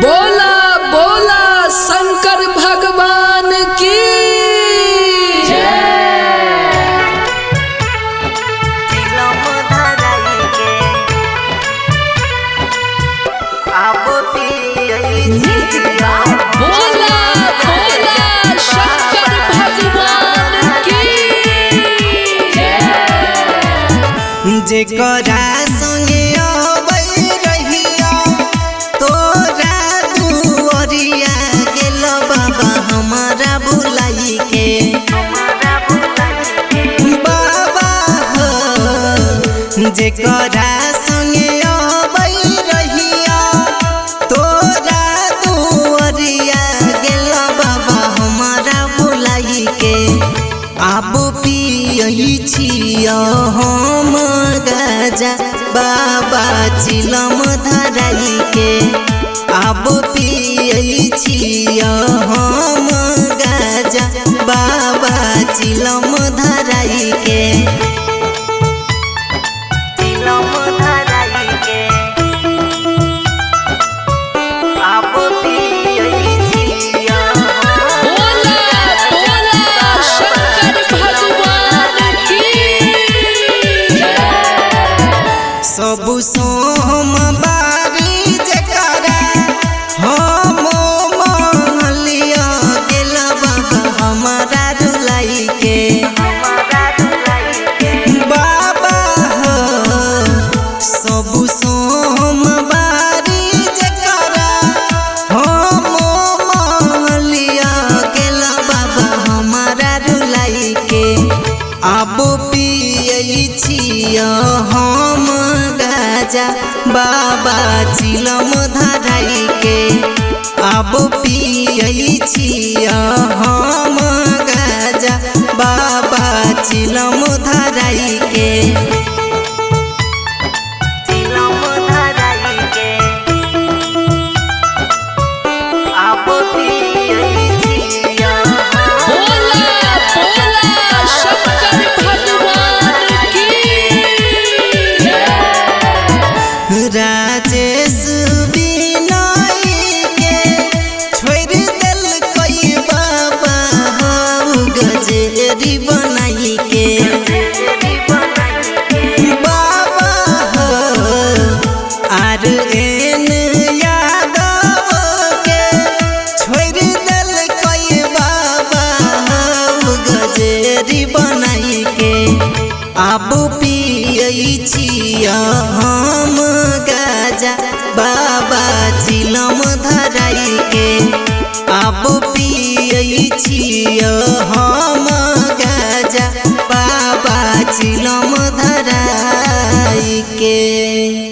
बोला बोला शंकर भगवान की। बोला बोला शंकर भगवान की। जेकरा संगे अबै रहिया तोरा दुअरिया गेल बाबा हमारा बुलाई के। बाबा हो जेकरा संगे अबै रहिया तोरा दुअरिया गेल बाबा हमारा बुलाई के। आब पियै छियै हम गाजा बाबा चिलम धराई के। आब पियै छियै हम गाजा बाबा चिलम धराई के। चिलम धराई के आब पियै छियै। बोला बोला शंकर भगवान की। सब सोमवारी जकरा हम मंगलिया गेल बाबा हमारा रुलाई के। बाबा हो सब सोमवारी जकरा हम मंगलिया गेल बाबा हमारा रुलाई के। आब पियै छियै हम गाजा बाबा चिलम धराई के। आब पियै छियै हम गाजा बाबा चिलम धराई के। चिलम धराई के आब पियै छियै। बोला बोला शंकर भगवान की। राजेश बिनय के छोड़ि देलकै बाबा हौ गजेरी बनाई के। बाबा हो आर एन यादव के छोड़ि देलकै बाबा हौ गजेरी बनाई के। आब पियै छियै हम गाजा बाबा चिलम धराई के। आब पियै छियै हम गाजा बाबा चिलम धराई के।